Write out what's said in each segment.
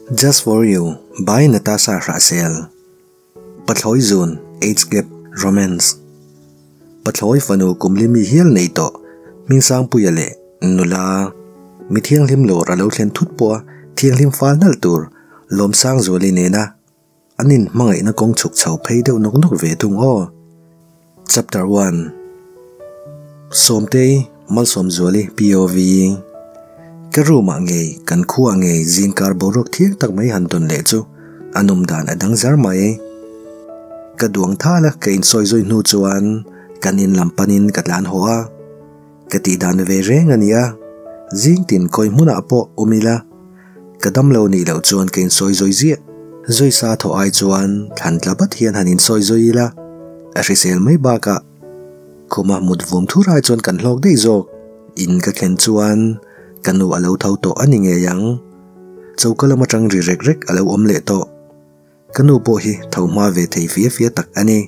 Just for you by Natasha Hrahsel Pathlawi zun, Age gap, Romance Pathlawi fanu kumli mi hial nei tawh Hmingsangpuia leh nula mi thianghlim lawr a lo thlen thut pawha thianghlim fal nalh tur Lawmsangzuali nena An in hmangaihna kawng chhuk chho phei deuh nawk nawk ve thung aw. Chapter 1 Sawmtei, Malsawmzuali POV Ka room ah ngei, kan khuaah ngei zingkar boruak thiang tak mai han tawn leh chu a nawm dan a dang zar mai. Ka duang thal a, ka insawi zui hnu chuan kan in lam panin ka tlan haw a. Ka tih dan ve reng a ni a, zing tin kawi hmunah pawh awm ila, ka dam lo nih loh chuan ka insawi zawi ziah. Zawi sa thawh ai chuan thlan tla bat hian han insawi zawi ila, a hrisel mai bakah khuma mut vum thur ai chuan kan hlawk daih zawk. In ka thlen chuan ka nu a lo tho tawh a ni ngei ang. Choka lam atang ri rek rek a lo awm leh tawh. Ka nu pawh hi tho hma ve thei fia fia tak a ni.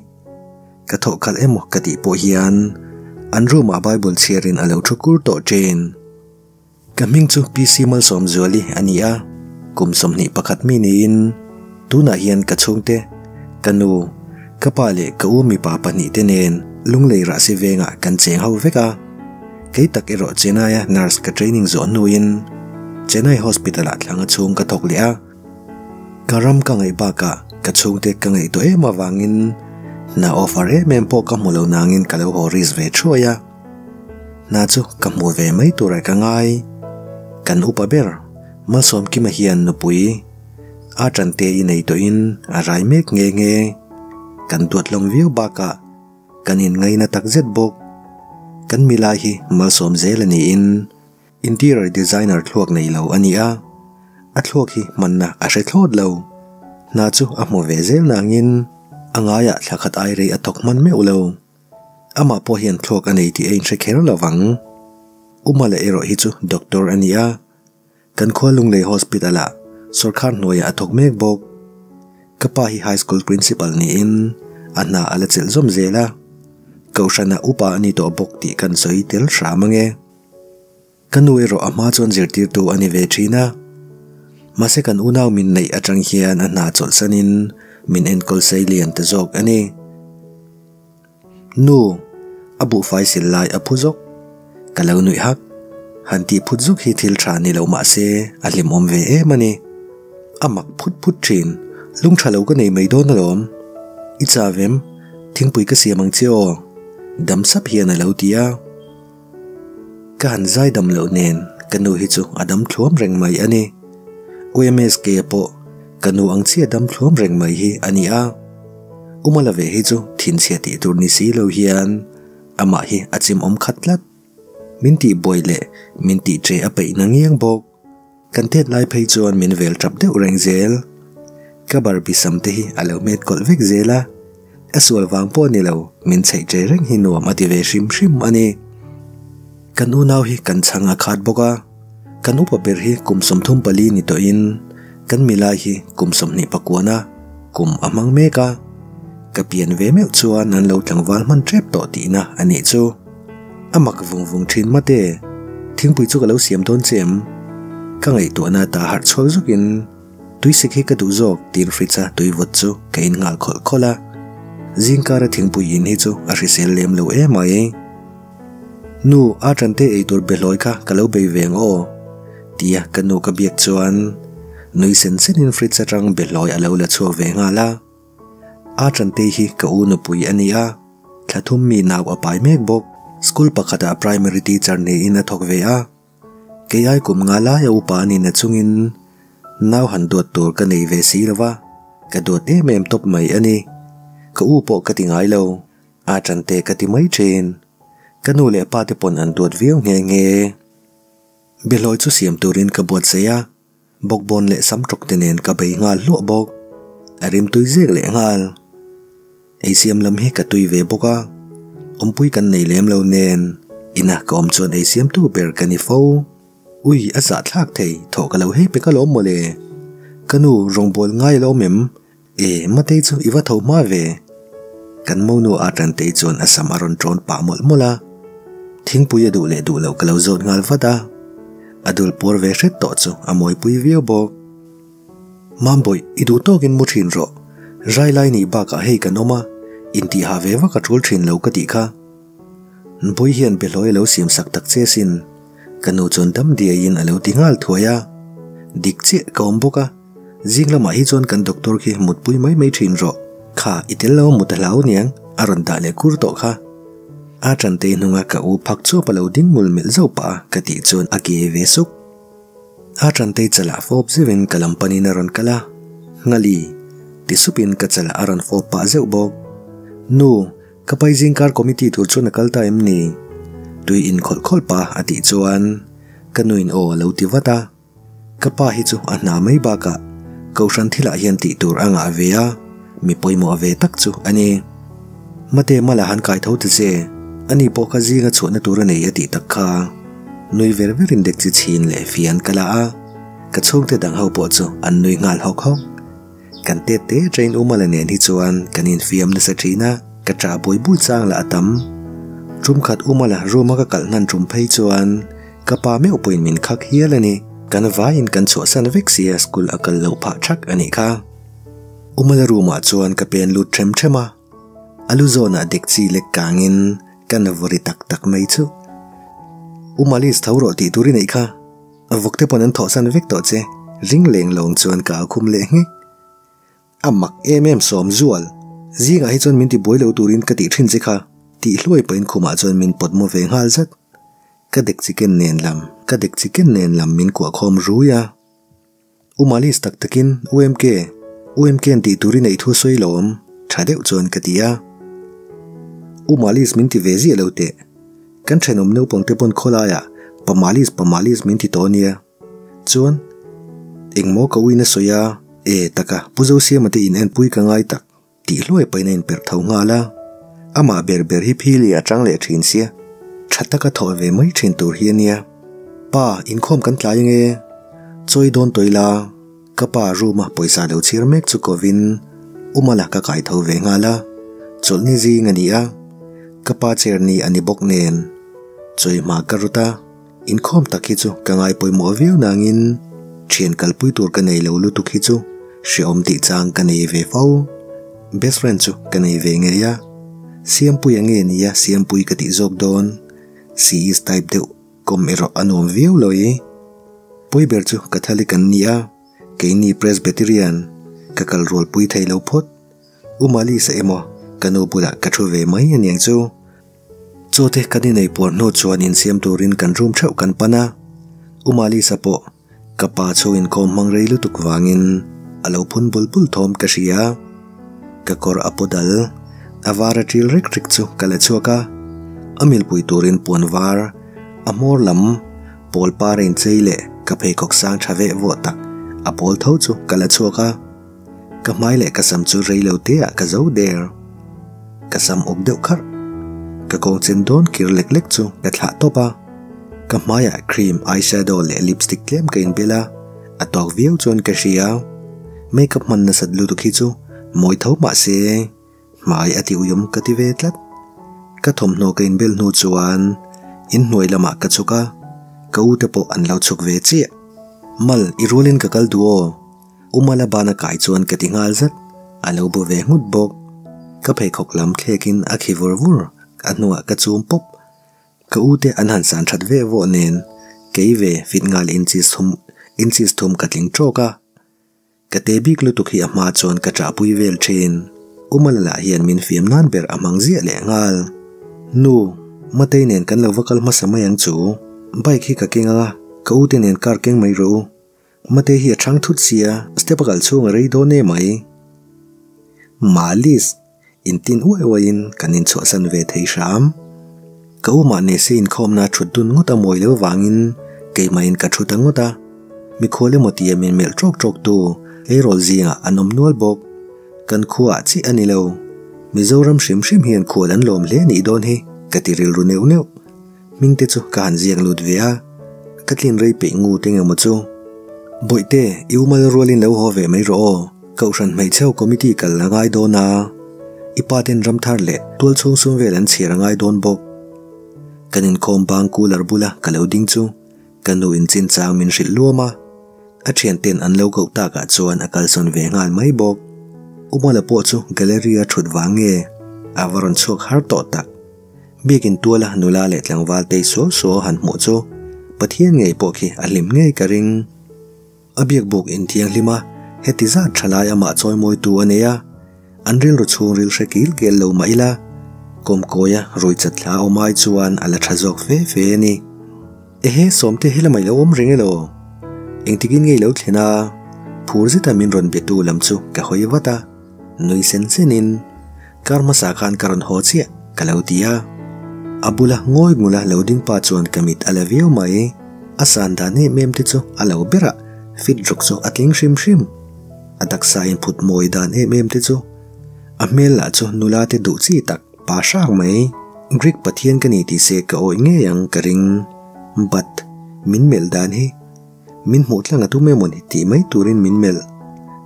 Ka thawh khalh emaw ka tih pawh hian an room ah Bible chhiarin a lo thu kur tawh ṭhin. Ka hming chu PC Malsawmzuali a ni a, kum 21 mi niin tunah hian ka chhungte, ka nu, ka pa leh ka u mipa pahnihte nen Lunglei Rahsi vengah kan cheng ho vek a. Kei tak erawh Chennai-a nurse ka training zawh hnuin Chennai Hospital-ah thlanga chhung ka thawk leh a. Ka ram ka ngaih bakah ka chhungte ka ngaihtuah em avangin hna offer em em pawh ka hmu lo nangin ka lo haw risk ve thuai a. Hna chu ka hmu ve mai turah ka ngai. Kan upa ber, Malsawmkima hian nupui a tante i nei tawhin a rai mek nghe nghe. Kan duat hlawm viau bakah kan inngaina takzet bawk. Kan milai hi malsawm zel a niin Interior designer thluak nei lo a ni a, a thluak hi hmanna a hre thlawt lo. Hna chu a hmu ve zel nangin a ngaiah thla khat ai rei a thawk hman meuh lo. Amah pawh hian thluak a nei tih a inhre kher lo vang. Umala erawh hi chu doctor a ni a, kan khua Lunglei Hospital-ah sawrkhar hnuaiah a thawk mek bawk. Ka pa hi high school principal niin a hna a la chelh zawm zel a, kohhranah upa a ni tawh bawk tih kan sawi tel hram ange. Ka nu erawh a hma chuan zirtirtu a ni ve thin a. Mahse kan unau min neih atang hian a hna chawlhsanin min enkawl sei lian ta zawk a ni. Nu, a buhfai sil lai a phu zawk. Ka lo nuih hak. Han tih phut zuk hi thil tha ni lo mahse a hlimawm ve em a ni. A mak phut phut thin. Lung tha lo ka nei mai dawn alawm. I chau em? Thingpui ka siam ang che aw. Dam sap hian a lo ti a. Ka han zai dam loh nen ka nu hi chu a dam thluam reng mai a ni. UMSK pawh ka nu ang chiah dam thluam reng mai hi a ni a. Umala ve hi chu thinchhia tih tur ni si lo hian amah hi a chimawm khat tlat. Min tih buai leh min tih ṭe a peih na ngiang bawk. Kan tet lai phei chuan min vel tap deuh reng zel. Ka barbie sam te hi a lo hmet kawlh vek zel a, a sual vang pawh ni lo, min chheih ṭe reng hi nuam a ti ve hrim hrim a ni. Kan unau hi kan chhang a khat bawk a, kan upa ber hi kum 34 ni tawhin kan milai hi kum 21 a kum a hmang mek a, ka pian ve meuh chuan an lo tlangval hman ṭep tawh tihna a nih chu. A mak vung vung thin mate, thingpui chu ka lo siam dawn che em? Ka ngaihtuahna ta harh chhuak zukin tuisik hi ka duh zawk tiin fridge a tui vawt chu ka in nghal khawlh khawlh a. Zingkara thingpui in hi chu a hrisel lem lo em mai. Nu, a tante eitur behlawi kha ka lo bei ve ang aw tia ka nu ka biak chuan nui sen senin fridge atang behlawi a lo la chhuak ve nghal a. A tante hi ka u nupui a ni a, thla thum mi nau a pai mek bawk. School pakhatah primary teacher niin a thawk ve a, kei ai kum nga laia upa a nihna chungin nau han duat tur ka nei ve si lo va, ka duat em em tawp mai a ni. Ka u pawh ka ti ngai lo, a tante ka ti mai thin. Ka nu leh pa te pawn an duat viau nghe nghe. Behlawi chu siam turin ka buatsaih a. Bawkbawn leh sam tawk te nen ka bei nghal hluah bawk. A rim tui zek leh nghal. Eisiam lam hi ka tui ve bawk a, awmpui kan nei lem lo nen ina ka awm chuan eisiam tu ber ka ni fo. Ui, a zahthlak thei, thawh ka lo hei pek alawm mawle. Ka nu, rawngbâwl ngai alawm em? E, Matei chu i va tho hma ve. Kan monu a Tantei chuan a sam a rawn ṭawn pah mawlh mawlh a. Thingpui a duh leh duh loh ka lo zawt nghal vat a. A dul puar ve hret tawh chu a mawipui viau bawk. Mambawih, i duh tawkin mu thin rawh. Rai lai nih bakah hei kan awm a, intihah ve vak a tul thin lo ka tih kha. Bawi hian behlawi a lo siam sak tak che sin. Ka nu chuan dam diaiin a lo ti nghal thuai a. Dik chiah ka awm bawk a, zing lamah hi chuan kan doctor khi mutpui mai mai thin rawh. Kha, i tel lo a mut a hlau niang, a rawn dah leh kur tawh kha. A tantei hnunga ka u phak chuap a lo ding ngul melh zauh pah a ka tih chuan a ke ve suk. A tantei chalah fawp zeuhin ka lam panin a rawn kal a, Nghali, ti supin ka chalah a rawn fawp pah zeuh bawk. Nu, ka pai zingkar committee tur chuan a kal ta em ni? Tui in khawlh khawlh pah a tih chuan ka nuin aw a lo ti vat a. Ka pa hi chu a hna mai bakah Kohhran thilah hian tih tur a ngah ve a, mi pawimawh ve tak chu a ni. Mate mala han kai tho ta che, ani pawh kha zinga chhuahna tur a nei a tih tak kha. Nui ver verin dekchi chhin leh fian ka la a, ka chhungte dang ho pawh chu an nui nghal hawk hawk. Kan tet te train Umala nen hi chuan kan infiam nasa thin a, ka ṭah buai bui chang lah a tam. Tum khat Umala room a ka kalh hnan tum phei chuan ka pa meuh pawhin min khak hial a ni. Kan vaiin kan chhuahsan vek sia school a kal loh phah ṭhak a nih kha. Umala room ah chuan ka pen lut ṭhem ṭhem a, a lu zawnah dekchi lek kangin ka na vawri tak tak mai chu. Umalis tho rawh tih tur i neih kha. A vawk te pawn an thawhsan vek tawh che, ring leng lawng chuan ka a khum leh nghek. A mak em em sawm zual, zingah hi chuan min ti buai lo turin ka tih thin che kha, tih hluai pahin khumah chuan min pawt mu ve nghal zat. Ka dek chiken nen lam, ka dek chiken nen lam min kuah khawm rui a. U Malis tak takin UMK, UMK an tih tur i neih thu sawi lo awm, tha deuh chuan ka ti a. U Malis min ti ve ziah lo teh. Kan thenawm naupang te pawn khawlaiah Pa Malis, Pa Malis min ti tawh ania. Chuan, engmaw ka uina sawi a, e taka Pu Zosiama te in enpui ka ngai tak. Tih hluai pahin a inperh tho nghal a, amah ber ber hi phili a chang leh thin sia, tha taka thawh ve mai thin tur hi a nia. Pa, inkhawm kan tlai ange, chawi dawn tawih la, ka pa room a pawisa lo chhir mek chu kovin Umala ka kai tho ve nghal a, chawlhni zing a ni a, ka pa chair ni a ni bawk nen, chawi hma ka rut a, Inkhawm tak hi chu ka ngai pawimawh viau nangin thian kalpui tur ka nei lo lutuk hi chu hrehawm tih chang ka nei ve fo. Best friend chu ka nei ve ngei a, Siampui a nge nia Siampui ka tih zawk dawn. She is type deuh kawm erawh a nuam viau lo i. Pui ber chu Catholic an ni a, keini Presbyterian ka kal rualpui thei lo phawt. U Malisa emaw ka nu bulah ka thu ve mai aniang chu. Chaw te kan inei puar hnu chuan insiam turin kan room theuh kan pan a, U Malisa pawh ka pa chhung inkhawm hmang rei lutuk vangin a lo phun bul bul thawm ka hria. Ka kawr a paw dal, a var a ṭil rek rek chu ka la chhuak a, a milpui turin puan var, a hmawr lam pawl par a inchei leh ka pheikhawk sang ṭha veh vawh tak a pawl tho chu ka la chhuak a. Ka hmai leh ka sam chu rei lo te ah ka zo der. Ka sam awk deuh kharh. Ka kawng chen dawn kir lek lek chu ka thlah tawp a. Ka hmaiah cream, eye shadow leh lipstick tlem ka inbel a, a tawk viau chuan ka hria. Makeup hman nasat lutuk hi chu mawi tho mah se hmai a ti uiawm ka ti ve tlat. Ka thawmhnaw ka inbel hnu chuan inhnuai lamah ka chhuk a, ka u te pawh an lo chhuk ve chiah. Mal, i rualin ka kal duh aw. Umala bana kai chuan ka ti nghal zat, a lo bu ve nghut bawk. Ka pheikhawk lam thlekin a khi vur vur, a hnungah ka chum pawp. Ka u te an han san that ve vawh nen, kei ve fit nghal inches thum inches thum ka tling tawk a. Ka te bik lutuk hi a hma chuan ka chahpui vel thin. Umala lah hian min fiam nan ber a hmang ziah leh nghal. Nu, Matei nen kan lo va kal hmasa mai ang chu. Bike hi ka keng anga, ka u te nen car keng mai rawh u. Mate hi a chhang thut sia, step a kal chhung a rei dawn e mai. Malis, intin uai uaiin kan inchhuahsan ve thei hram. Ka u mah nese inkhawmna a thut dun ngawt a mawi lo vangin keimahin ka thu ta ngawt a. Mikhual emaw tia min melh tawk tawk tu tleirawl zingah an awm nual bawk. Kan khuaah chiah a ni lo. Mizoram hrim hrim hian khual an lawm hle nih dawn hi ka ti rilru neuh neuh. Hming te chu ka han ziak lut ve a, ka tlin rei peih ngu te nge maw chu. Bawihte, i umal rualin lo haw ve mai rawh aw, Kohhran hmeichheu committee kal a ngai dawn a, i pa ten ram thar leh tual chhung sum vel an chhiar a ngai dawn bawk. Kan inkhawm bang cooler bula ka lo ding chu ka nu in chinchang min hrilh luam a. A thianten an lo koh takah chuan a kalsawn ve nghal mai bawk. Umala pawh chu gallery a thut vang nge a va rawn chhuak har tawh tak. Biakin tuala nula leh tlangval tei suau suau han hmuh chu Pathian ngei pawh khi a hlim ngei ka ring. A biakbuk inthianghlim a, heti zat tha lai amah chawimawitu a nei a, an rilru chhungril hre kil kel lo mah ila, kawmkawia rui chat thla awm ai chuan a la tha zawk fe fe a ni. Ehe, Sawmte he lamah i lo awm reng elaw? Engtikin nge i lo thlen a? Phur zeta min rawn betu lam chu ka hawi vat a, nui sen senin, Kar hmasa khan ka rawn haw chiah, ka lo ti a. A bula ngawi ngula lo ding pa chuan ka mit a la viau mai. A san dan em em te chu a lo ber a, fit rawk chu a tling hrim hrim. A taksa inphut mawi dan em em te chu. A hmel lah chu nula te duh chi tak, pa hrang mai. Greek pathian ka ni tih se ka awih ngei ang ka ring. But, min melh dan hi. Min hmuh tlang a tum emaw ni tih mai turin min melh.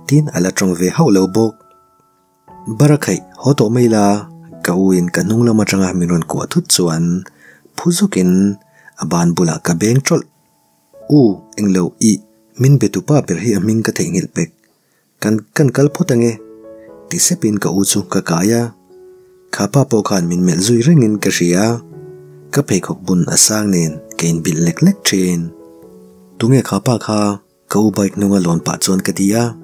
Tin, a la tawng ve hauh lo bawk. Barakhaih, haw tawh mai la, ka u in ka hnung lam atanga min rawn kuah thut chuan phu zukin a ban bulah ka beng tawlh. U, englo, ih, min be tupa ber hi a hming ka theihnghilh pek. Kan kan kal phawt ange, ti sepin ka u chu ka kai a. Kha pa pawh khan min melh zui rengin ka hria. Ka pheikhawk bun a sang nen ka inbilh lek lek thin. Tunge kha pa kha? Ka u bike hnunga lawn pah chuan ka ti a,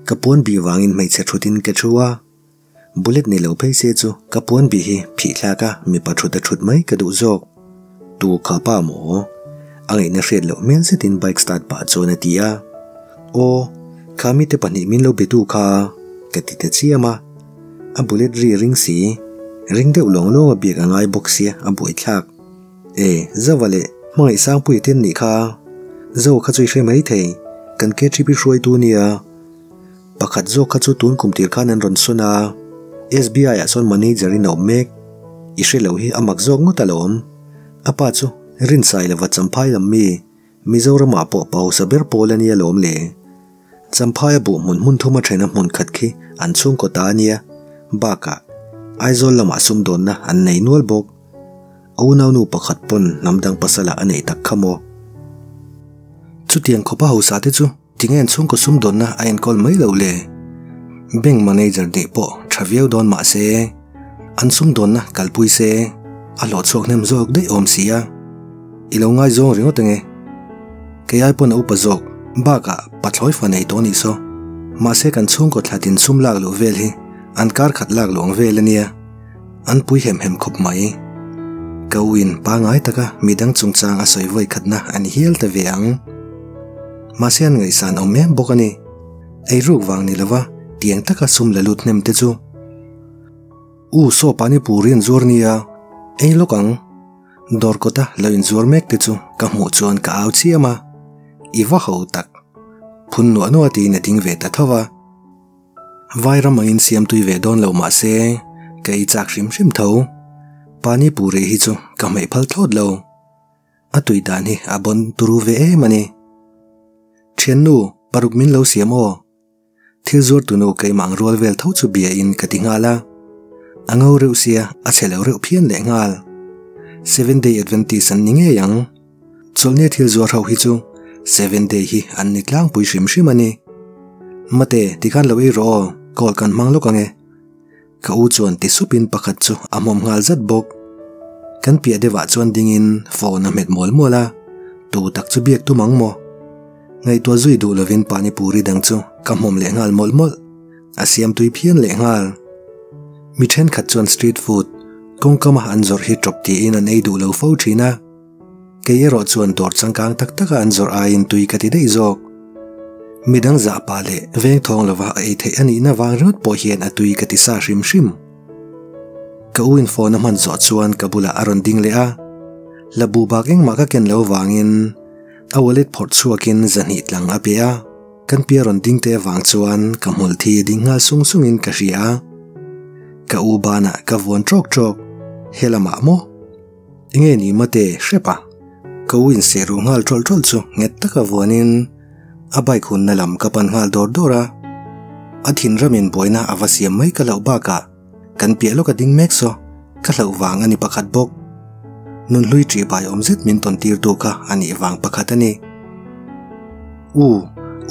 ka puan bih vangin hmeichhe thutin ka thu a, bullet nei lo phei se chu ka puan bih hi phih thlak a mipa thut a thut mai ka duh zawk. Tu kha pa maw? A ngaihna hriat loh hmel zetin bike start pah chuan a ti a, Aw, kha mite pahnih min lo be tu kha ka ti ta chiam a, a bullet ri ring si, ring deuh lawng lawng a biak a ngai bawk sia a buaithlak. E, Zova leh Hmangaih Sangpuia te an nih kha. Zo kha chu i hre mai thei, kan KTP hruaitu nia. Pakhat zawk kha chu tun kum tir khan an rawn sawn a, SBI ah sawn manager in a awm mek. I hre lo hi a mak zawk ngawt alawm. A pa chu Rinsai lova Champhai lam mi, Mizoramah pawh pausa ber pawl a nia lawm le. Champhaia buh hmun hmun thuma thena hmun khat khi an chhungkaw ta a nia. Bakah, Aizawl lamah sumdawnna an nei nual bawk. A unaunu pakhat pawn hnam dang pasala a neih tak kha maw? Chutiang khawpa hausa te chu tinge an chhungkaw sumdawnna a enkawl mai loh le? Bank manager nih pawh tha viau dawn mah se, an sumdawnna kalpui se a hlawh chhuak hnem zawk daih awm si a. I lo ngaizawng ringawt ange. Kei ai pawn a upa zawk bakah pathlawi fa nei tawh a nih saw. Mahse kan chhungkaw thla tin sum lak luh vel hi an kar khat lak luh ang vel a nia. An pui hem hem khawp mai. Ka u in pangai taka midang chungchang a sawi vawi khatna a ni hial ta ve ang. Mahse an ngaihsan awm em bawk a ni. Eiruk vang ni lova tiang taka sum la lut hnem te chu. U saw pani puri an zuar nia, ei lawk ang. Dawr kawta lo inzuar mek te chu ka hmuh chuan ka au chiam a, i va ho tak. Phun nuah nuah tiin a ding ve ta tho va. Vai ram angin siam tui ve dawn lo mah se, ka ei chak hrim hrim tho. Pani puri hi chu ka hmeih phal thlawt lo. A tui dan hi a bawn turu ve em a ni. Thiannu, paruk min lo siam aw. Thil zuar tunu keimah ang rual vel tho chu bia in ka ti nghal a. A ngo reuh sia, a chhe lo reuh phian leh nghal. Seven Day Adventist an ni ngei ang. Chawlhnia thil zuar ho hi chu Seven Day hi an ni tlangpui hrim hrim a ni. Mate, tikhan lo ei rawh aw, call kan hmang lawk ang e. Ka u chuan ti supin pakhat chu a hmawm nghal zat bawk. Kan piah deuhah chuan dingin phone a hmet mual mual a, tu tak chu biak tum ang maw? Ngaihtuah zui duh lovin panipuri dang chu ka hmawm leh nghal mawlh mawlh. A siam tui phian leh nghal. Mi thenkhat chuan street food kawngkama an zawrh hi tawp tiin an ei duh lo fo thin a. Kei erawh chuan dawr changkang tak taka an zawrh aiin tui ka ti daih zawk. Midang zah pah leh veng thawng lova a ei theih a nihna vang ringawt pawh hian a tui ka ti sa hrim hrim. Ka u in phone a hman zawh chuan ka bulah a rawn ding leh a, hlabu bak engmah ka ken lo vangin a wallet phawrh chhuakin zahnih tlang a pe a, kan pia rawn ding te avang chuan ka hmul thi a ding nghal sung sungin ka hria a. Ka u banah ka vuan tawk tawk, helamah maw? Enge ni mate hrep a? Ka u inseh ruh nghal tawlh tawlh chu nghet taka vuanin a bike hunna lam ka pan nghal dawr dawr a. A thinramin buaina a va siam mai ka hlauh bakah kan piah lawk a ding mek saw ka hlauh vang a ni pakhat bawk. Nunhlui ṭih bai awm zet min tawn tirtu kha a nih vang pakhat a ni. U!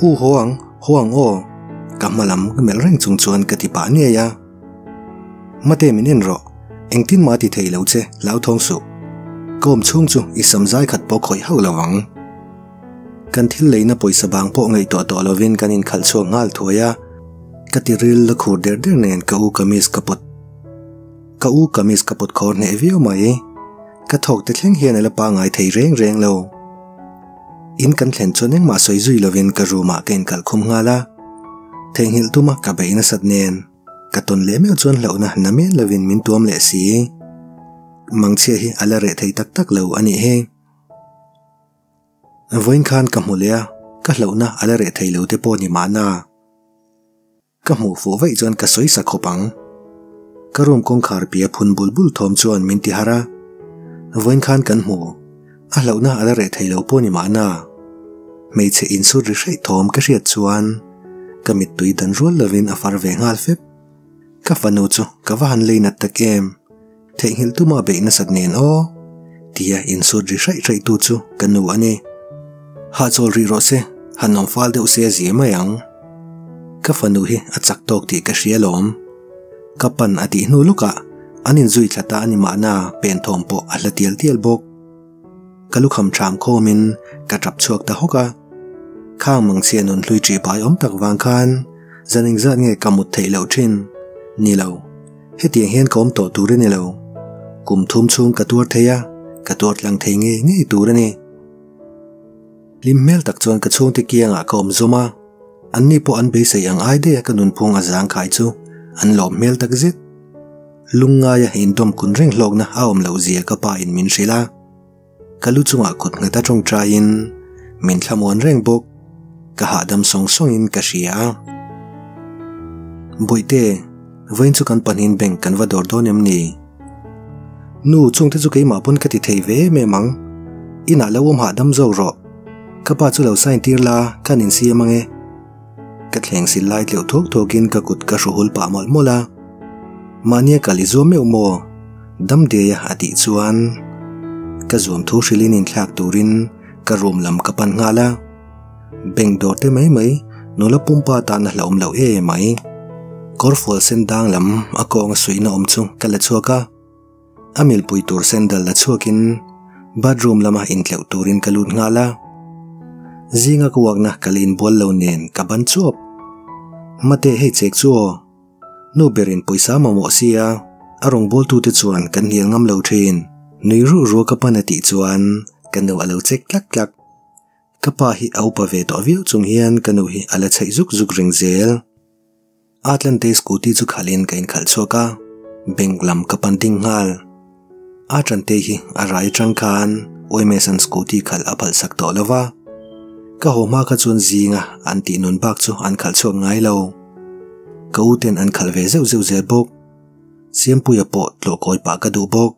U haw ang, haw ang aw, ka hma lam ka melh reng chung chuan ka ti pah ngei a. Mate min en rawh, engtin mah ti thei lo che, hlauthawng suh. Ka awm chhung chu i sam zai khat pawh khawih hauh lo ang. Kan thil leina pawisa bang pawh ngaihtuah tawh lovin kan inkhalh chhuak nghal thuai a, ka ti ril la khur der der nen ka u kamis ka pawt ka u kamis ka pawt khawr hneh viau mai. Ka thawk te thleng hian a la pangai thei reng reng lo. In kan thlen chuan engmah sawi zui lovin ka room ah ka inkalh khum nghal a, theihnghilh tuma ka beih nasat nen ka tawn leh meuh chuan hlauhna na men lovin min tuam leh si. Mangchhia hi a la reh thei tak tak lo a nih hi. Vawiin khan ka hmu leh a, ka hlauhna a la reh thei lo te pawh ni mahna. Ka hmuh fuh vaih chuan ka sawi sa khawp ang. Ka room kawngkhar pia phun bul bul thawm chuan min ti harh a. Vawiin khan kan hmu. A hlauhna a la reh thei lo pawh ni mahna. Hmeichhe insut ri hreih thawm ka hriat chuan ka mittui dan rual lovin a far ve nghal fep. Ka fanu chu ka va han lei nat tak em. Theihnghilh tuma beih nasat nen aw, tia insut ri hraih hraih tu chu ka nu a ni. Hahchawl rih rawh se, han awm fal deuh se a zia mai ang. Ka fanu hi a chak tawk tih ka hria lawm. Ka pan a tih hnu lawkah an inzui thla ta a ni mahna pen thawm pawh a hla tial tial bawk. Ka lukham ṭham khawmin ka ṭap chhuak ta hawk a. Khang mangchhia nun hlui ṭih bai awm tak vang khan zan engzat nge ka mut theih loh ṭhin? Ni lo. Hetiang hian ka awm tawh tur a ni lo. Kum thum chhung ka tuar thei a, ka tuar tlang thei ngei ngei tur a ni. Hlim hmel tak chuan ka chhungte kiangah ka awm zawm a, anni pawh an beisei ang ai daih a ka nunphung a zangkhai chu an lawm hmel tak zet. Lungngaia indawm kun reng hlawkna a awm loh zia ka pa in min hrilh a. Ka lu chungah kut nghet a tawngtaiin min thlamuan reng bawk. Ka hahdam sawng sawngin ka hria a. Bawihte, vawiin chu kan pahnihin bank kan va dawr dawn em ni? Nu, chungte chu keimah pawn ka ti thei ve em em ang. Inah lo awm hahdam zawk rawh. Ka pa chu lo sign tir la, kan insiam ange. Ka thleng sil lai tleuh thuak thuakin ka kut ka hru hul pah mawlh mawlh a. Mahnia kal i zuam meuh maw? Damdeia a tih chuan ka zuam thu hrilhin inthlak turin ka room lam ka pan nghal a. Bank dawr te mai mai nula pumpa tan a hlauhawm loh e mai. Kawrfual sen dang lam a kawnga suihna awm chu ka la chhuak a. A milpui tur sandal la chhuakin bathroom lama intleuh turin ka lut nghal a. Zinga ka uakna ka la inbual lo nen ka ban chuap. Mate hei chek chu aw. Nu berin pawisa mamawh sia a rawngbawltute chuan kan hnial ngam lo thin. Nui ruh ruah ka pan a tih chuan ka nu a lo chek tlak tlak. Ka pa hi a upa ve tawh viau chung hian ka nu hi a la chheih zuk zuk reng zel. Atlante scooty chu khalhin ka inkhalh chhuak a, bank lam ka pan ding nghal. Atlante hi a rai atang khan Uimesan scooty khalh a phalhsak tawh lo va, ka haw hma kha chuan zinga an tih nun bak chu an khalh chhuak ngai lo. Ka u ten an khalh ve zeuh zeuh zel bawk. Siampuia pawh tlawh kawi pah ka duh bawk.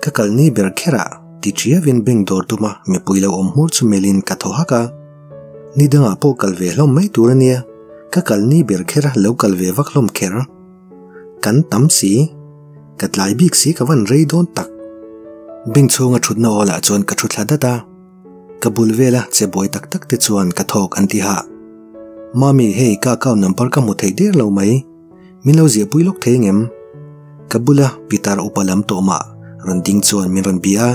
Ka kal ni ber kher ah ti ṭiavin bank dawr tuma mipui lo awm hmur chu melhin ka thaw hak a. Ni dangah pawh kal ve hlawm mai tur a nia, ka kal ni ber kher a lo kal ve vak hlawm kher. Kan tam si, ka tlai bik si ka van rei dawn tak. Bank chhunga ṭhutna awl ah chuan ka ṭhu thla dat a. Ka bul vela che buai tak tak te chuan ka thawk an ti hah. Mami, hei ka account number ka hmu thei der lo mai. Min lo ziahpui lawk thei ngem? Ka bula pitar upa lam tawh mah rawn ding chuan min rawn bia a.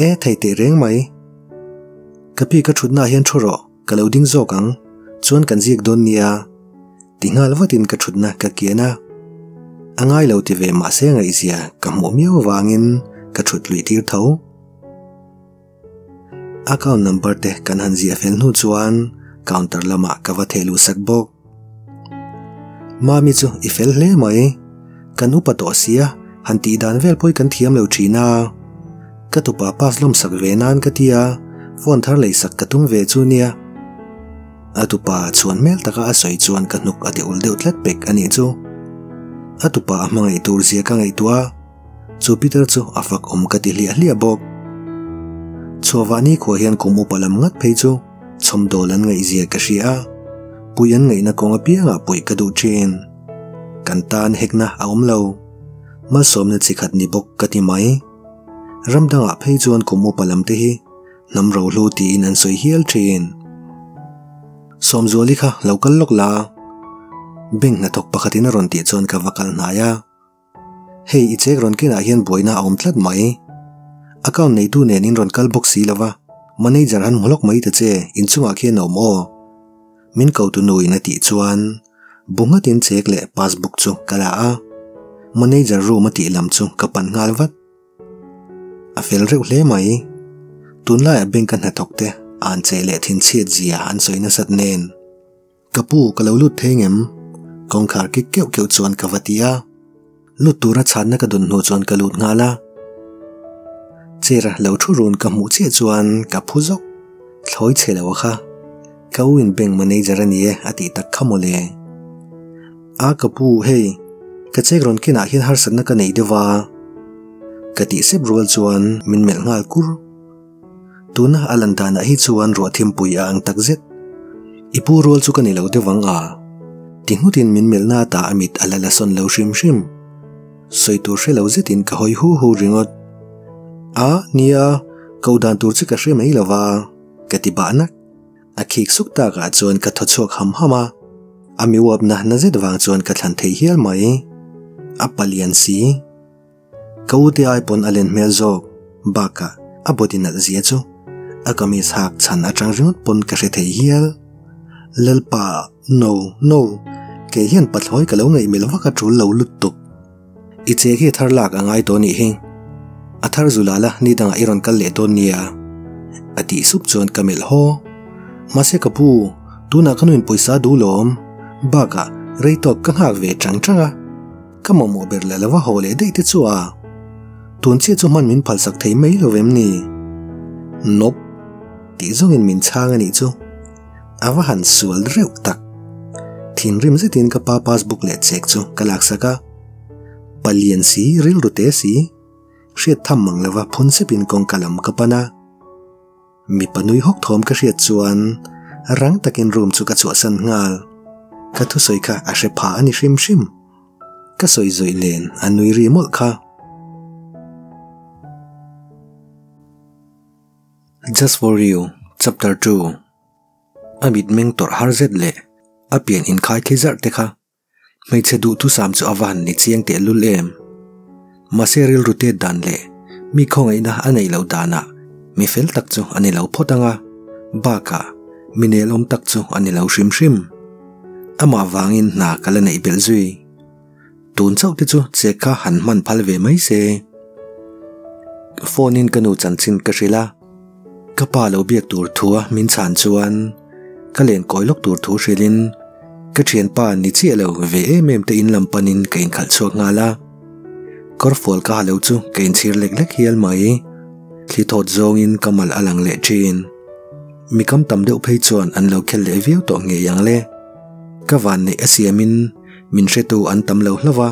E, thei teh reng mai. Ka pi ka thutnaah hian thu rawh, ka lo ding zawk ang, chuan kan ziak dawn nia. Ti nghal vatin ka thutna ka kian a. A ngai lo ti ve mahse ngaihzia ka hmuh miau avangin ka thut luih tir tho. Account number te kan han ziah fel hnu chuan counter lamah ka va theh luh sak bawk. Mami chu i fel hle mai. Kan upa tawh sia, han tih dan vel pawh hi kan thiam lo thin a. Ka tupa pass lawm sak ve nan ka ti a, phone thar lei sak ka tum ve chu nia. A tupa chhuan hmel taka a sawi chuan ka hnuk a ti ul deuh tlat pek a nih chu. A tupa a hmangaih tur zia ka ngaihtuah a. Chu Peter chu a fak awm ka ti hliah hliah bawk. Chhuahvah nikhua hian kum upa lam ngat phei chu chhawmdawl an ngaihzia ka hria a, puih an ngaihna kawng apiangah puih ka duh thin. Kan tan hekna a awm lo. Malsawmna chi khat ni bawk ka ti mai. Ram dangah phei chuan kum upa lam te hi hnam rohlu tiin an sawi hial thin. Sawmzuali kha lo kal lawk la. Bank hnathawk pakhatin a rawn tih chuan ka va kal hnai a. Hei i check rawn kenah hian buaina a awm tlat mai. Account neitu nen in rawn kal bawk si lo va, manager han hmu lawk mai ta che, inchungah khian a awm aw. Min ko tu nu in a tih chuan bu nghatin check leh passbook chu ka la a, manager room a tih lam chu ka pan nghal vat. A fel reuh hle mai. Tunlaiah bank a hnathawk te an cheh leh thinchhiat zia an sawi nasat nen. Ka pu ka lo lut thei ngem? Kawngkhar kik keuh keuh chuan ka va ti a. Lut tura chhanna ka dawn hnu chuan ka lut nghal a. Chair a lo thu run ka hmuh chiah chuan ka phu zawk. Thlawi chhe lo a kha. Ka u in bank manager a ni e a tih tak kha mawle. A ka pu hei ka check rawn kinah hian harsatna ka nei deuh a. Ka tih sep rual chuan min melh nghal kur. Tuna a lan danah hi chuan ruah thimpui a ang tak zet. I pu rual chu ka ni lo deuh ang a. Ti nghutin min melhna ata a mit a la la sawn lo hrim hrim. Sawi tur hre lo zetin ka hawi hu hu ringawt. A, nia, ko dan tur chu ka hre mai lo va, ka ti bah nak. A khik suk takah chuan ka thaw chhuak ham ham a, a mi uapna na zet vang chuan ka thlan thei hial mai. A palian si. Ka u te ai pawn a len hmel zawk bakah a body nalh zia chu a kamis hak chhan atang ringawt pawn ka hre thei hial. Lalpa, no, no, kei hian pathlawi ka lo ngaihmel vak a tul lo lutuk. I che khi thar lak a ngai tawh nih hi. A thar zula la ni dangah i rawn kal leh dawn nia. A tih sup chuan ka melh haw. Mahse ka pu, tunah ka nuin pawisa duh lawm. Bakah rei tawk ka nghak ve chang chang a. Ka mamawh ber leh lova haw leh daih te chu a tun chiah chu hman min phalsak thei mai lo vem ni? Nope. Tih zawngin min chhang a nih chu. A va han sual reuh tak. Thinrim zetin ka pa passbook leh check chu ka laksak a. Palian si, rilru te si. Hriat tham mang lova phun sepin kawngka lam ka pan a. Mipa nui hawk thawm ka hriat chuan rang takin room chu ka chhuahsan nghal. Ka thusawi kha a hre pha a ni hrim hrim. Ka sawi zawih len a nui ri mawlh kha. Just for you, Chapter 2 A mitmeng tawrh har zet leh a pian inkhai khi zarh te kha. Hmeichhe duhthusam chu a va han ni chiang teh lul em? Mahse rilru tet dan leh mi khawngaihna a neih loh danah mi fel tak chu a ni lo phawt ang a, bakah mi nelawm tak chu a ni lo hrim hrim. Amah vangin hna ka la neih belh zui. Tun chauh te chu che kha han hman phal ve mai se. Phone in ka nu chanchin ka hrilh a, ka pa lo biak tur thua min chhan chuan ka len kawi lawk tur thu hrilhin ka thianpa ni chiah lo ve em em te in lam panin ka inkhalh chhuak nghal a. Kawrfual ka ha lo chu ka inchhir lek lek hial mai. Thli thawt zawngin ka mal a lang leh thin. Mi kam tam deuh phei chuan an lo khel leh viau tawh ngei ang le. Ka vanneih a siamin min hretu an tam lo hlauh a.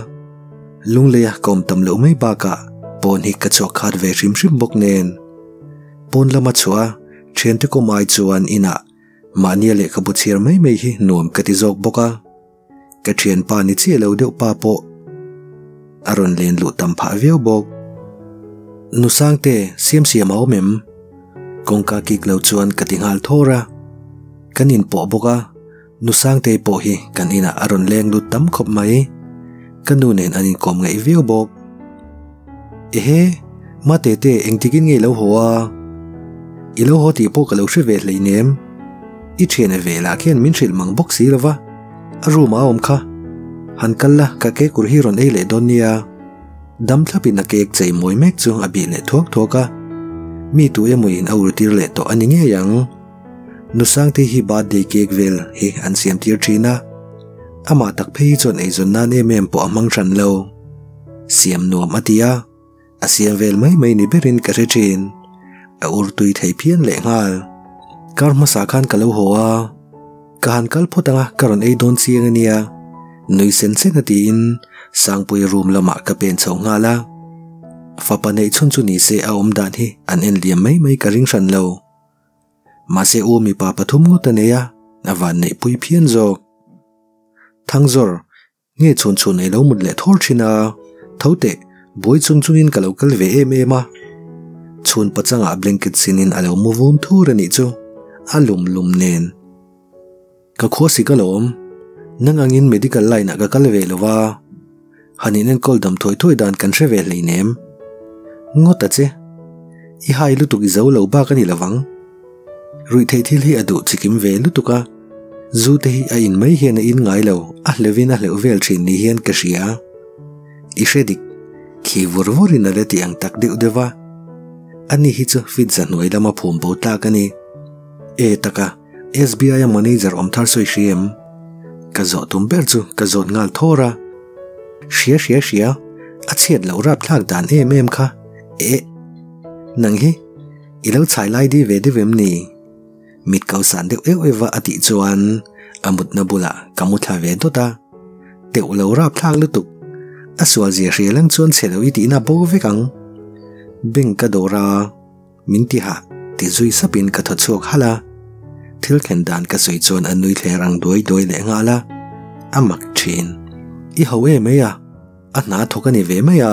Lungleia ka awm tam loh mai bakah pawn hi ka chhuak khat ve hrim hrim bawk nen. Pawn lama chhuah a thiante kawm ai chuan inah mahnia lehkhabu chhiar mai mai hi nuam ka ti zawk bawk a. Ka thianpa ni chiah lo deuh pa pawh a rawn len luh tam phah viau bawk. Nu Sangte, siam siam a awm em? Kawngka kik lo chuan ka ti nghal thawr a. Kan inpawh bawk a. Nu Sangtei pawh hi kan inah a rawn leng lut tam khawp mai. Ka nu nen an inkawm ngaih viau bawk. Ehe, Matete engtikin nge i lo haw a? I lo haw tih pawh ka lo hre ve hleinem. I thian e ve lah khian min hrilh mang bawk si lova, a room ah a awm kha. Han kal la, ka cake ur hi rawn ei leh dawn nia. Dam thlapin a cake chei mawi mek chu a bih leh thuak thuak a. Mi tu emawiin a ur tir leh tawh a ni ngei ang. Nu Sangtei hi birthday cake vel hi an siam tir thin a, amah tak phei hi chuan eizawn nan em em pawh a hmang hran lo. Siam nuam a ti a, a siam vel mai mai ni berin ka hre thin. A ur tui thei phian leh nghal. Kar hmasa khan ka lo haw a, ka han kal phawt ang a, ka rawn ei dawn chiang a nia. Nui sen sen a tiin Sangpuii room lamah ka pen chho nghal a. Fapa neih chhun chu ni se a awm dan hi an en liam mai mai ka ring hran lo. Mahse u mipa pathum ngawt a nei a, a van neihpui phian zawk. Thangzawr, nge chhun chhun ei lo mut leh thawr thin a, tho teh, buai chung chungin ka lo kal ve em em a. Chhun pachangah blanket sinin a lo mu vum thur a nih chu, a lum lum nen. Ka khua sik alawm. Nang angin medical line ah ka kal ve lo va. Han in enkawl dam thuai thuai dan kan hre ve hleinem. Ngawt a che. I hai lutuk i zo lo bak a ni lovang. Ruihtheih thil hi a duh chikim ve lutuk a. Zu te hi a in mai hian a in ngai lo, a hleuhin a hleuh vel thin ni hian ka hria. I hre dik. Khi vur vurin a la ti ang tak deuh deuh a. Ani hi chu fit zahnuai lama phum bo tlak a ni. E taka, SBI a manager awm thar sawi hria em? Ka zawh tum ber chu ka zawt nghal thawr a. Hria hria hria, a chhiat loh rap thlak dan em em kha. Eh! Nang hi, i lo chhai lai di ve deuh em ni? Mit ko san deuh euh euh va a tih chuan a mutna bulah ka mu thla ve dawt a. Teuh lo rap thlak lutuk. A sual zia hria lang chuan chhe lo i tihna bo vek ang. Bank ka dawr a. Min ti hah, ti zui sapin ka thaw chhuak halh a. Thil thlen dan ka sawi chuan a nui thler ang duai duai leh nghal a. A mak thin. I ho em mai a, a hna thawk a ni ve mai a.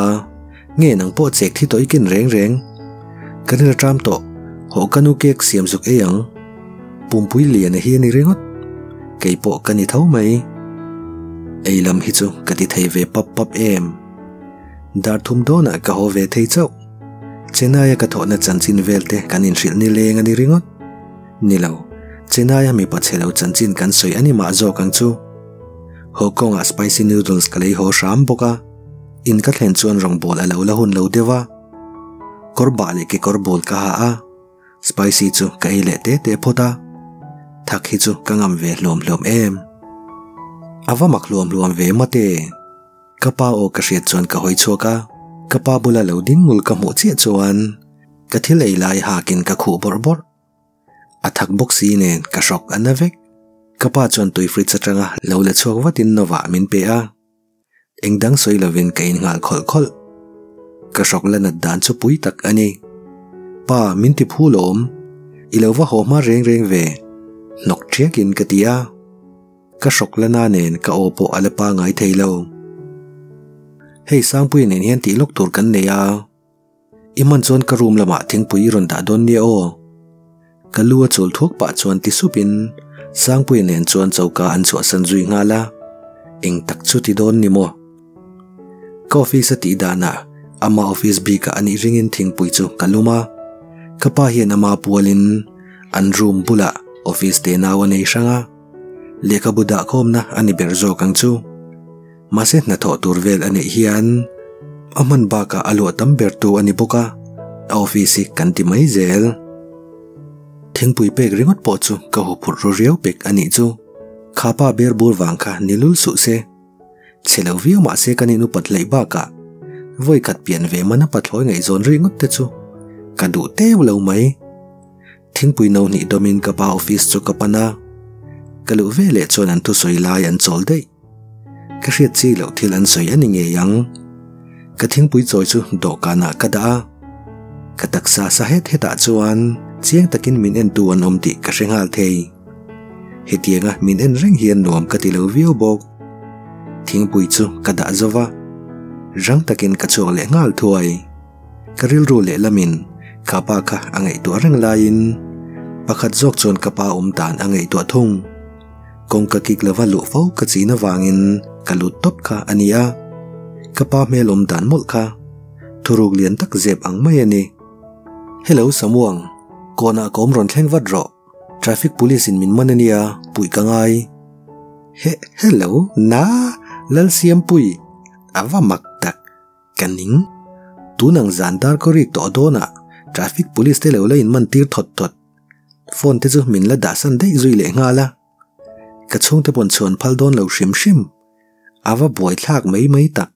Nge nang pawh chek thi tawh i ken reng reng. Ka rin a ṭam tawh, hawh ka nu cake siam zuk ei ang. Pumpui lian a hi a ni ringawt. Kei pawh ka ni tho mai. Ei lam hi chu ka ti thei ve pap pap em. Dar thum dawnah ka haw ve thei chauh. Chennai-a ka thawhna chanchin vel te kan inhrilh ni leng a ni ringawt. Ni lo, Chennai-a mipa chhe lo chanchin kan sawi a ni mah zawk ang chu. Haw kawngah spicy noodles ka lei haw hram bawk a, in ka thlen chuan rawngbawl a lo la hun lo deuh a. Kawr bah leh kekawr bawl ka ha a, spicy chu ka ei leh te te phawt a. Thak hi chu ka ngam ve hluam hluam em. A va mak hluam hluam ve mate. Ka pa aw ka hriat chuan ka hawi chhuak a, ka pa bula lo ding ngul ka hmuh chiah chuan ka thil ei lai hakin ka khuh bawrh bawrh. A thak bawk si nen ka hrawk a na vek. Ka pa chuan tui fridge atanga lo la chhuak vatin novah min pe a, eng dang sawi lovin ka in nghal khawlh khawlh. Ka hrawk la nat dan chu pui tak a ni. Pa, min ti phu lawm. I lo va haw hma reng reng ve, hnawk ṭhiakin ka ti a. Ka hrawk la na nen ka aw pawh a la pangai thei lo. Hei Sangpuia nen hian tih lawk tur kan nei a, i hman chuan ka room lamah thingpui i rawn dah dawn nia aw. Ka lu a chul thuak pah chuan ti supin Sangpuia nen chuan choka an chhuahsan zui nghal a, eng tak chu ti dawn ni maw? Ka office a tih danah ama office bikah a nih ringin thingpui chu ka lum a, ka pa hian ama pualin an room bulah office te nau a nei hrang a, lehkhabu dahkhawmna a ni ber zawk ang chu. Mahse hnathawh tur vel a neih hian a hman bakah a luah tam ber tu a ni bawk a, a office hi kan ti mai zel. Thingpui pek ringawt pawh chu ka huphurh ru riau pek a nih chu. Kha pa ber bur vang kha ni lul suh se. Chhe lo viau mah se kan inupat hleih bakah vawi khat pian ve mana pathlawi ngaihzawn ringawt te chu ka duh teuh lo mai. Thingpui no hnih dawmin ka pa office chu ka pan a, ka luh ve leh chuan an thusawi lai an chawl daih. Ka hriat chi loh thil an sawi a ni ngei ang. Ka thingpui chawi chu dawhkanah ka dah a, ka taksa sa het hetah chuan chiang takin min entu an awm tih ka hre nghal thei. Hetianga min en reng hian nuam ka ti lo viau bawk. Thingpui chu ka dah zo va, rang takin ka chhuak leh nghal thuai. Ka rilru lehlamin ka pa kha a ngaihtuah reng laiin pakhat zawk chuan ka pa awm dan a ngaihtuah thung. Kawngka kik lova luh fo ka chin avangin ka lut tawp kha a ni a. Ka pa hmel awm dan mawlh kha thuruk lian tak zep ang mai a ni. Hello Samuang, kawnah ka awm rawn thleng vat rawh. Traffic police in min man ania, puih ka ngai. He, hello, na, Lalsiampui, a va mak tak, ka ning. Tun ang zan dar ka rik tawh dawnah traffic police te lo la in man tir thawt thawt. Phone te chu min la dahsan daih zui leh nghal a. Ka chhungte pawn chhuan phal dawn lo hrim hrim. A va buaithlak mai mai tak.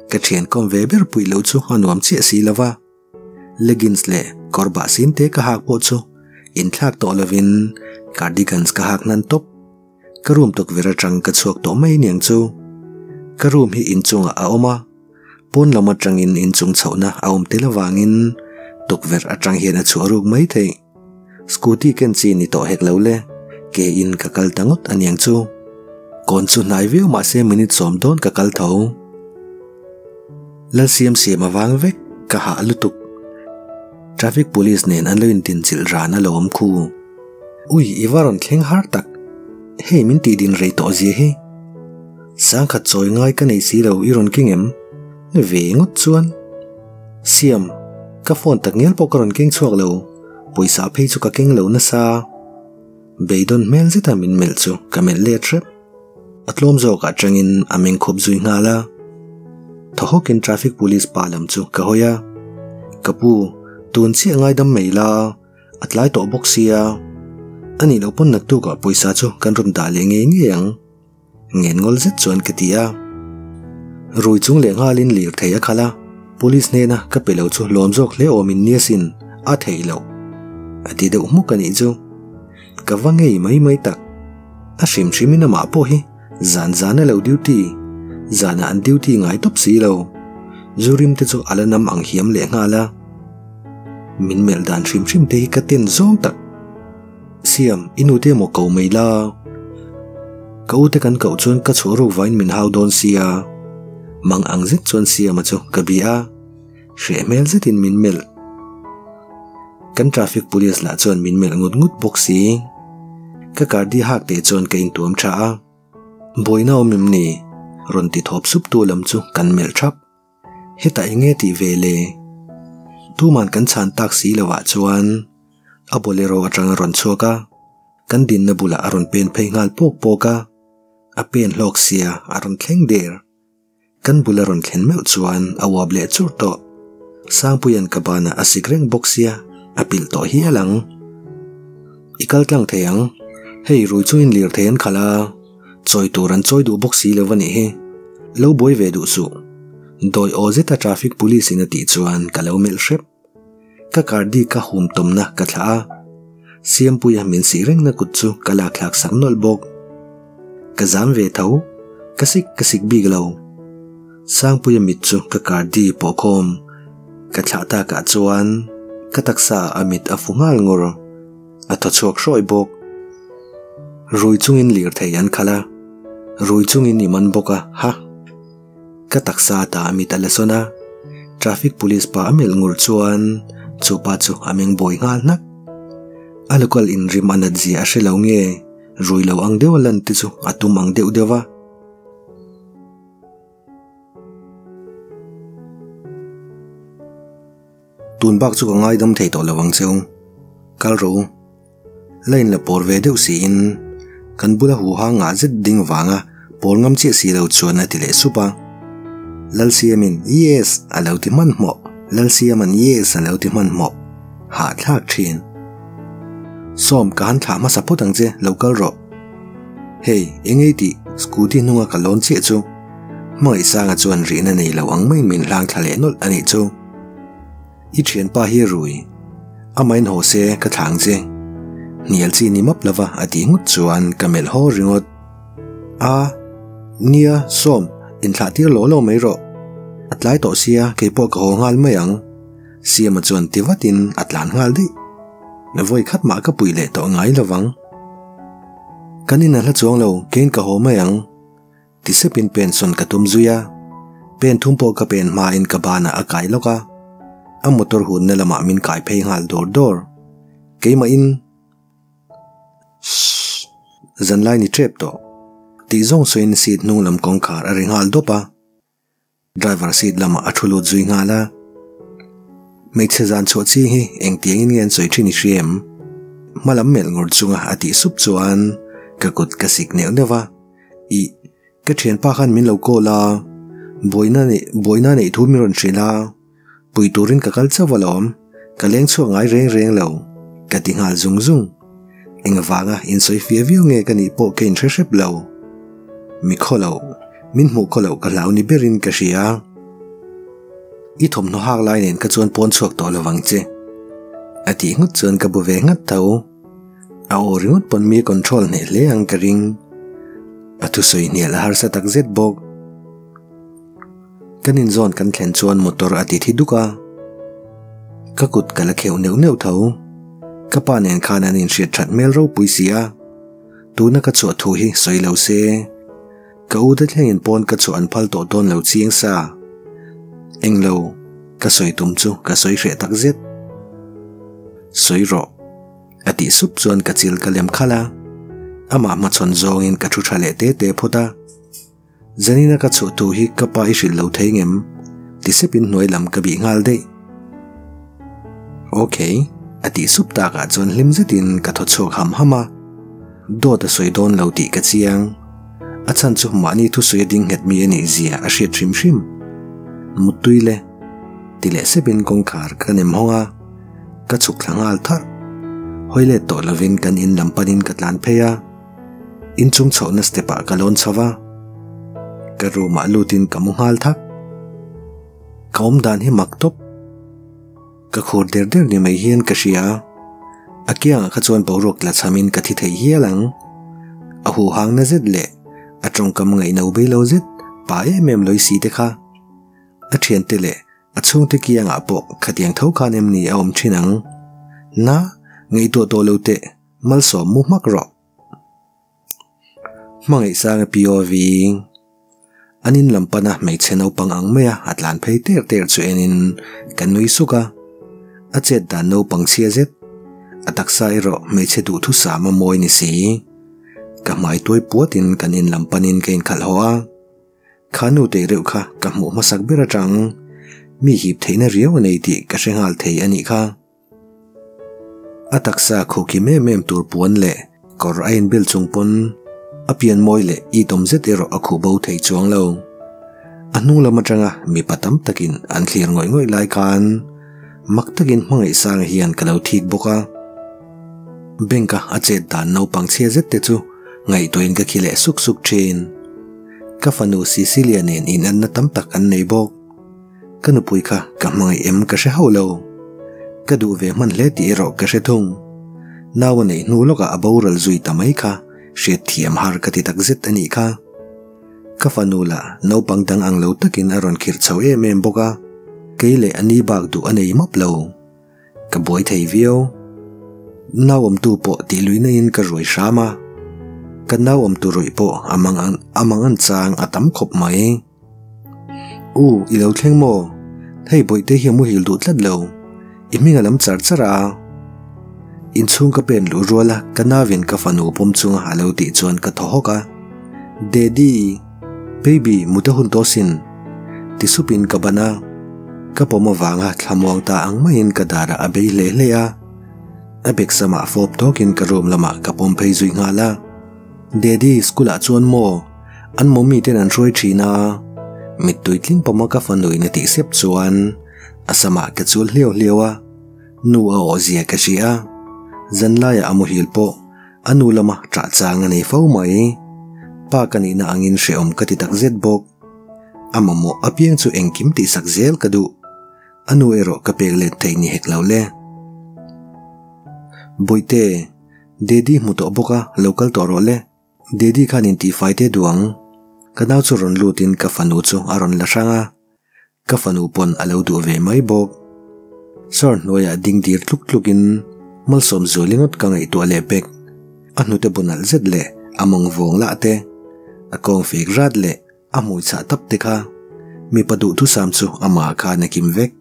Ka thian kawm ve ber puih loh chu a nuam chiah si lo va, leggings leh kawr bah sin te ka hak pawh chu inthlak tawh lovin cardigans ka hak hnan tawp. Ka room tukverh atang ka chhuak tawh mai aniang chu. Ka room hi inchungah a awm a, pawn lam atangin inchung chhohna a awm tel avangin tukverh atang hian a chhuah ruk mai theih. Scooty ken chi ni tawh hek lo le, ke in ka kal ta ngawt aniang chu. Kawn chu hnai viau mahse minute sawm dawn ka kal tho. Lalsiam siam avang vek ka hah lutuk. Traffic police nen an lo intinchilh ran a lo awm khu. Ui i va rawn thleng har tak. Hei min tih din rei tawh zia hi. Sangkhat chawi ngai ka nei si lo i rawn keng em? Ve ngawt chuan. Siam, ka phone takngial pawh ka rawn keng chhuak lo, pawisa phei chu ka keng lo nasa. Beidawn hmel zeta min melh chu ka melh let hrep. A tlawm zawk atangin a meng khup zui nghal a. Thaw hawkin traffic police pa lam chu ka hawi a. Ka pu, tun chiah ngaidam mai la, a tlai tawh bawk sia. A nih loh pawn naktukah pawisa chu kan rawn dah leh ngei ngei ang. Ngen ngawl zet chuan ka ti a. Rui chung leh nghalin lirthei a khalh a, police hnena ka pe lo chu lawm zawk hle awmin nia sin, a theih loh. A ti deuh hmuk a nih chu. Ka va ngei mai mai tak. A hrim hrimin amah pawh hi zan zan a lo duty, zanah an duty ngai tawp si lo. Zu rim te chu a la nam ang hiam leh nghal a. Min melh dan hrim hrim te hi ka ten zawng tak. Siam, i nute emaw ko mai la. Ka ute kan koh chuan ka chhuah ruk vain min hau dawn sia. Mang ang zet chuan Siama chu ka bia a. Hreh hmel zetin min melh. Kan traffic police lah chuan min melh ngut ngut bawk si. Ka cardi hak teh chuan ka intuam tha a. Buaina awm em ni? Rawn ti thawp sup tu lam chu kan melh thap. Hetah enge tih ve le? Tuman kan chhan tak si lovah chuan a bolero atang a rawn chhuak a, kan dinna bulah a rawn pen phei nghal pawk pawk a, a pen hlawk sia a rawn thleng der. Kan bul a rawn thlen meuh chuan a uap leh chur tawh. Sangpuia'n ka banah a sik reng bawk sia, a pilh tawh hial ang. I kal tlang thei ang, hei rui chungin lirthei an khalh a. Chawi tur an chawi duh bawk si lo a nih hi. Lo buai ve duh suh. Dawi aw zeta traffic police in a tih chuan ka lo melh hrep. Ka cardi ka hum tawmna ka thlah a. Siampuia min sih rengna kut chu ka lak thlak sak nawlh bawk. Ka zam ve tho. Ka sik ka sik bik lo. Sangpuia mit chu ka cardi pawhkhawm ka thlah takah chuan ka taksa a mit a fu nghal ngur. A thaw chhuak hrawi bawk. Rui chungin lirthei an khalh a, rui chungin i man bawk a, ha! Ka taksa ta a mit a la sawn a, traffic police pa a melh ngur chuan chu pa chu a meng buai nghal hnak. A local inrim a nat zia a hre lo nge, rui lo ang deuh a lan te chu a tum ang deuh deuh va. Tun bak chu ka ngaidam thei tawh lo ang cheu. Kal rawh u. La in la pawr ve deuh siin kan bula huha ngah zet ding vanga pawl ngam chiah si lo chuan a ti leh sup a. Lalsiamin Yes! a lo ti hmanhmawh. Lalsiaman Yes! a lo ti hmanhmawh. Hahthlak thin. Sawm, ka han thlah hmasa phawt ang che, lo kal rawh. Hei, eng ei tih scooty hnunga ka lawn chiah chu. Hmangaihsanga chuan rihna nei lo ang maiin min hlang thla leh nawlh a nih chu. I thianpa hi rui. Amahin haw se ka thlang che. Hnial chi ni map lova a tih nghut chuan ka melh haw ringawt. A, nia, Sawm, inthlah tir lawh lawh mai rawh. A tlai tawh sia keipawh ka haw nghal mai ang. Siama chuan ti vatin a tlan nghal daih. Vawi khat mah ka pui leh tawh ngai lovang. Kan in a hla chuang lo, keiin ka haw mai ang. Ti sepin pen sawn ka tum zui a, pen thum pawh ka pen hmain ka banah a kai lawk a, a motor hunna lamah min kai phei nghal dawr dawr. Keimahin Shhh! Zanlai ni tep tawh. Tih zawng sawiin seat hnung lam kawngkhar a ri nghal dawp a. Driver seat lamah a thu lut zui nghal a. Hmeichhe zan chhuah chi hi engtiangin nge an sawi thin i hria em? Hma lam melh ngur chunga a tih sup chuan ka kut ka sik neuh neuh va. Ih, ka thianpa khan min lo call a, buaina neih buaina neih thu min rawn hrilh a, pui turin ka kal chauh alawm, ka leng chhuak ngai reng reng lo, ka ti nghal zung zung. Engvanga insawi fia viau nge ka nih pawh ka inhre hrep lo. Mi khaw loh, min hmuh khaw loh ka hlau ni berin ka hria. I thawmhnaw hak lai nen ka chuan pawn chhuak tawh lovang che. A tih nghut chuan ka bu ve nghat tho. A aw ringawt pawn mi control hneh hle ang ka ring. A thusawi hnial a harsa tak zet bawk. Kan inzawn kan thlen chuan motor a ti thi duk a. Ka kut ka la kheuh neuh neuh tho. Ka pa nen khan an inhriat that hmel ropui si a. Tuna ka chhuah thu hi sawi lo se. Ka u te thlengin pawn ka chhuah an phal tawh dawn lo chiang sa. Englo, ka sawi tum chu ka sawi hreh tak zet. Sawi rawh. A tih sup chuan ka chil ka lem khalh a. Amah hmachhawn zawngin ka thu tha leh te te phawt a. Zanina ka chhuah thu hi ka pa i hrilh lo thei ngem? Ti sepin hnuai lam ka bih nghal daih. Ok, a tih sup takah chuan hlim zetin ka thaw chhuak ham ham a. Dawt a sawi dawn lo tih ka chiang. A chhan chu mahni thusawi a ding nghet mi a nih zia a hriat hrim hrim. Muttui le. Ti leh sepin kawngkhar ka nem hawng a. Ka chhuk thla nghal tharh. Hawi let tawh lovin kan in lam panin ka tlan phei a. Inchung chhohna step ah ka lawn chho va. Ka room ah lutin ka mu nghal thak. Ka awm dan hi mak tawp. Ka khur der der ni mai hian ka hria. A kiangah kha chuan boruak tla chhamin ka thi thei hial ang. A huhang na zet leh a tawngkam ngaihno bei lo zet pa em em lawi si te kha. A thiante leh A chhungte kiangah pawh khatiang tho khan em ni a awm thin ang? Na, ngaihtuah tawh lo teh, malsawm mu hmak rawh. Hmangaihsanga POV An in lam pana hmeichhe naupang ang maia a tlan phei ter ter chu enin ka nui suk a. A chet dan naupang chhia zet, a taksa erawh hmeichhe duhthusam a mawi ni si. Ka hmai tuai puatin kan in lam panin ka inkhalh haw a. Kha nu teh reuh kha ka hmuh hmasak ber atang mi hip theihna riau a nei tih ka hre nghal thei a nih kha. A taksa khuhkim em em tur puan leh kawr a inbel chung pawn a pian mawi leh itawm zet erawh a khuh bo thei chuang lo. A hnung lam atanga mipa tam takin an thlir ngawih ngawih lai khan mak takin hmangaihsanga hian ka lo thik bawk a. Bank-a a chet dan naupang chhia zet te chu ngaihtuahin ka khi leh suk suk thin. Ka fanu Cecilia nen inanna tam tak an nei bawk. Ka nupui kha ka hmangaih em ka hre hauh lo. Ka duh ve hman hle tih erawh ka hre thung. Nau a neih hnu lawkah a boral zui ta mai kha hriat thiam har ka ti takzet a nih kha. Ka fanu lah naupang dang ang lo takin a rawn khirh chho em em bawk a, kei leh a ni bak duh a nei map lo. Ka buai thei viau. Nau awmtu pawh tih luihna in ka ruai hram a. Ka nau awmtu ruih pawh a mang an a mang an chang a tam khawp mai. U, i lo thleng maw? Hei bawihte hi a muhil duh tlat lo. I hming a lam char char a. Inchhung ka pen luh rual a, ka nauin ka fanu pawm chunga a lo tih chuan ka thaw hawk a. Daddy! Baby, mut a hun tawh sin. Ti supin ka ban a. Ka pawm avanga thlamuang ta ang maiin ka darah a bei hle hle a. A bek samah fawp tawkin ka room lamah ka pawm phei zui nghal a. Daddy, school ah chuan maw? An mommy ten an hruai thin a. Mittui tling pawma ka fanuin a tih sep chuan a samah ka chul hliau hliau a. Nu a awh zia ka hria a. Zanlaiah a muhil pawh A nu lama ṭah chang a nei fo mai. Pa ka nihna angin hrehawm ka ti tak zet bawk. A mamawh apiang chu engkim tihsak zel ka duh. A nu erawh ka pek let thei ni hek lo le. Bawihte, Daddy hmu tawh bawk a, lo kal tawh rawh le. Daddy khan intihfai te duh ang. Ka nau chu rawn lutin ka fanu chu a rawn la hrang a. Ka fanu pawn a lo duh ve mai bawk. Sir hnuaiah ding dir tluk tlukin malsawm zuali ngawt ka ngaihtuah leh pek. A hnute bu nalh zet leh a mawng vawng lah te, a kawng fek rat leh a hmui chhah tap te kha mipa duhthusam chu amah khan a kim vek.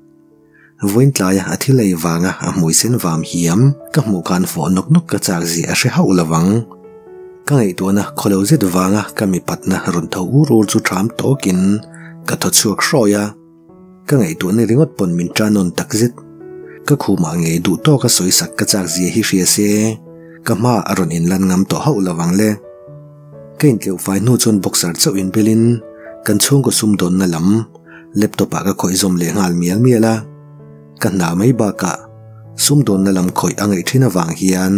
Vawiin tlaia a thil ei vanga a hmui sen vam hiam ka hmuh khan fawh nawk nawk ka chak zia a hre hauh lo vang. Ka ngaihtuahna khawlo zet vanga ka mipatna rawn tho ur ur chu ṭham tawkin ka thaw chhuak hrawi a. Ka ngaihtuahna ringawt pawn min ṭan nawn tak zet. Ka khumah ngei duh tawka sawisak ka chak zia hi hria se ka hmaah a rawn inlan ngam tawh hauh lo vang le. Ka intleuh fai hnu chuan boxer chauh inbelin kan chhungkaw sumdawnna lam Laptop ah ka khawih zawm leh nghal mial mial a, ka hna mai bakah sumdawnna lam khawih a ngaih thin avang hian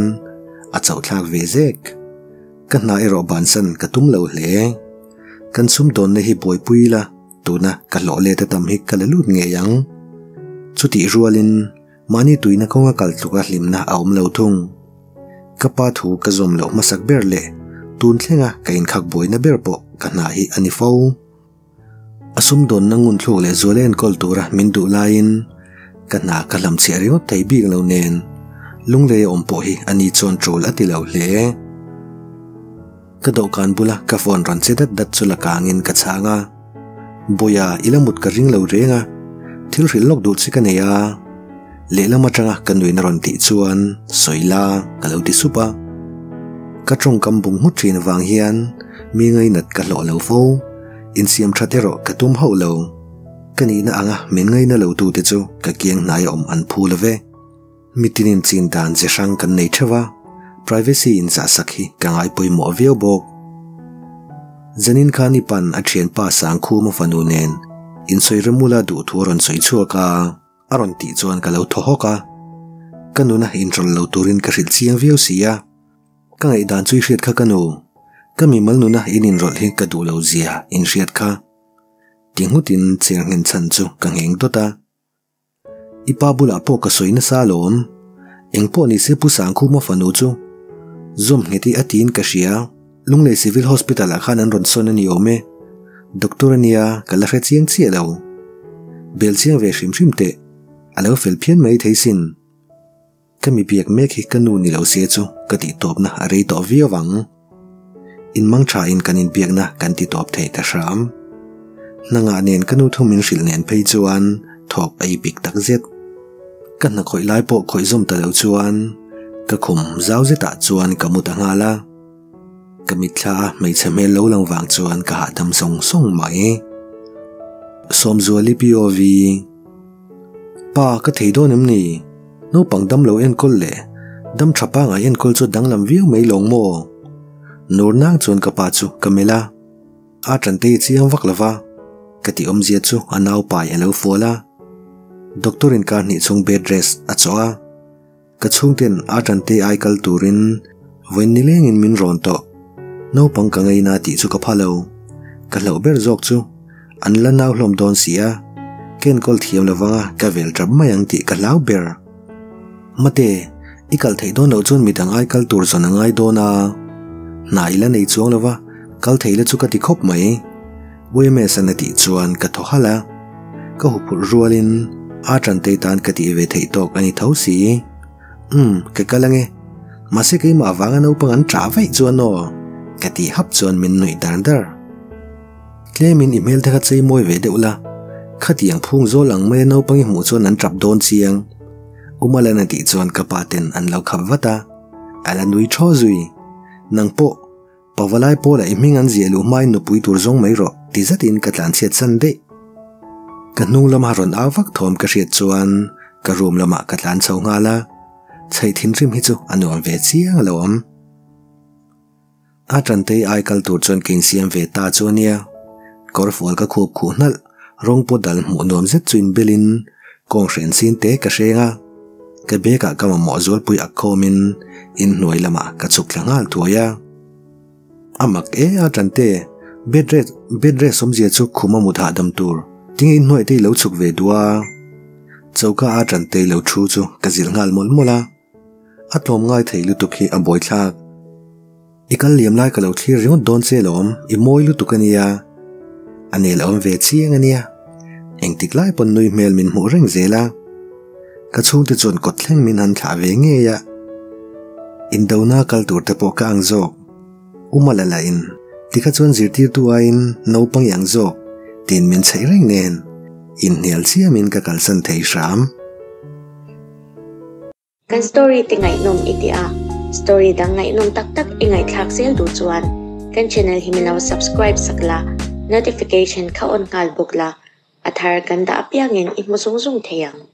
a chauh thlak ve zek. Ka hna erawh bansan ka tum lo hle. Kan sumdawnna hi buaipui ila tuna ka hlawh let a tam hi ka la lut ngei ang. Chutih rualin mahni tuina kawnga kal tluka hlimna a awm lo thung. Ka pa thu ka zawm loh hmasak ber leh tun thlenga ka inkhak buaina ber pawh ka hna hi a ni fo. A sumdawnna ngun thluk leh zual enkawl tura min duh laiin ka hna ka hlamchhiah ringawt thei bik lo nen lunglei a awm pawh hi a ni chuan tul a ti lo hle. Ka dawhkan bula ka phone rawn che dat dat chu la kangin ka chhang a, Bawia i la mut ka ring lo reng a, thil hrilh lawk duh che ka nei a, lehlam atanga ka nuin a rawn tih chuan sawi la ka lo ti sup a. Ka tawngkam bung nghut thin vang hian mi ngainat ka hlawh lo fo. Insiam that erawh ka tum hauh lo. Ka nihna anga min ngaina lo tute chu ka kiang hnai awm an phu lo ve. Mitinin chin dan chi hrang kan nei theuh a, privacy inzahsak hi ka ngai pawimawh viau bawk. Zanin khan i pan a thianpa Sangkhuma fanu nen insawi remula duhthu a rawn sawi chhuak a, a rawn tih chuan ka lo thaw hawk a. Ka nuna inrawlh lo turin ka hrilh chiang viau si a. Ka ngaihdan chu i hriat kha ka nu, ka mimal nuna in inrawlh hi ka duh lo zia in hriat kha. Ti nghutin chair nghen chhan chu ka ngheng dawt a. I pa bulah pawh ka sawi nasa alawm. Eng pawh ni se Pu Sangkhuma fanu chu zawm nghet i a tiin ka hria. Lunglei Civil Hospital ah khan an rawn sawn a ni awm e. Doctor a nia, ka la hre chiang chiah lo. Bel chiang ve hrim hrim teh. A lo fel phian mai thei sin. Ka mi biak mek hi ka nu ni lo se chu ka tih tawpna a rei tawh viau ang. In mang tha in kan inbiakna kan ti tawp thei ta hram. Hnangah nen ka nu thu min hrilh nen phei chuan thawk a ipik tak zet. Ka hna khawih lai pawh khawih zawm ta lo chuan ka khum zau zetah chuan ka mu ta nghal a. Ka mitthla a hmeichhe hmel lo lang vang chuan ka hahdam sawng sawng mai. Sawmzuali POV. Pa, ka thei dawn em ni? Naupang dam lo enkawl leh dam tha pangai enkawl chu danglam viau mai lawng maw? Nur nang chuan ka pa chu ka melh a, a tante i chiang vak lo va, ka tih awmzia chu a nau pai a lo fual a. Doctor in kar hnih chhung bed rest a chawh a. Ka chhungten a tante ai kal turin vawiin nilengin min rawn tawh. Naupang ka ngaina tih chu ka pha lo. Ka hlauh ber zawk chu an la nau hlawm dawn si a, ka enkawl thiam lo vanga ka vel tap mai ang tih ka hlau ber. Mate, i kal theih dawn loh chuan midang ai kal tur zawn a ngai dawn a. Hna i la nei chuang lo va, kal thei la chu ka ti khawp mai. UMS-an a tih chuan ka thaw halh a, ka huphurh rualin a tantei tan ka tih ve theih tawk a ni tho si. Umm, ka kal ange. Mahse keimah avanga naupang an ṭah vaih chuan aw, ka tih hap chuan min nuih dar dar. Tlemin i hmel te kha chei mawi ve deuh la, khatiang phung zawl ang maia naupang i hmuh chuan an ṭap dawn chiang. Umalan a tih chuan ka pa ten an lo khap vat a, a la nui ṭhaw zui. Nang pawh. Pavalai pawlah i hming an ziah luh hmain nupui tur zawng mai rawh ti zatin ka tlanchhiat san daih. Ka hnung lama rawn au vak thawm ka hriat chuan ka room lamah ka tlan chho nghal a, chheih thinrim hi chu a nuam ve chiang alawm. A tantei ai kal tur chuan ka insiam ve ta chu a nia. Kawrfual ka khup khuh hnalh, rawng pawt dal hmuh nuam zet chu inbelin kawng hren sin te ka hreng a. Ka bag ah ka mamawh zualpui ak khawmin inhnuai lamah ka chhuk thla nghal thuai a. A mak e a tante, bed rest bed rest awmzia chu khum a mut hahdam tur, tinge inhnuai te i lo chhuk ve duh a? Choka a tante lo thu chu ka zilh nghal mawlh mawlh a. A tlawm ngai thei lutuk hi a buaithlak. I kal liam lai ka lo thlir ringawt dawn che lawm, i mawi lutuk a nia. A nel awm ve chiang a nia. Engtik lai pawn nui hmel min hmuh reng zel a. Ka chhungte chuan kawt thleng min han thlah ve ngei a. Indona kal tur te pawh ka ang zawk. U Mala lah in, tikha chuan zirtirtu aiin naupang i ang zawk, tiin min chheih reng nen, inhnial chiamin ka kalsan thei hram. Kan story te ngaihnawm i ti a, story dang ngaihnawm tak tak i ngaihthlak zel duh chuan kan channel hi min lo subscribe sak la, notification kha on nghal bawk la, a thar kan dah apiangin i hmu zung zung thei ang.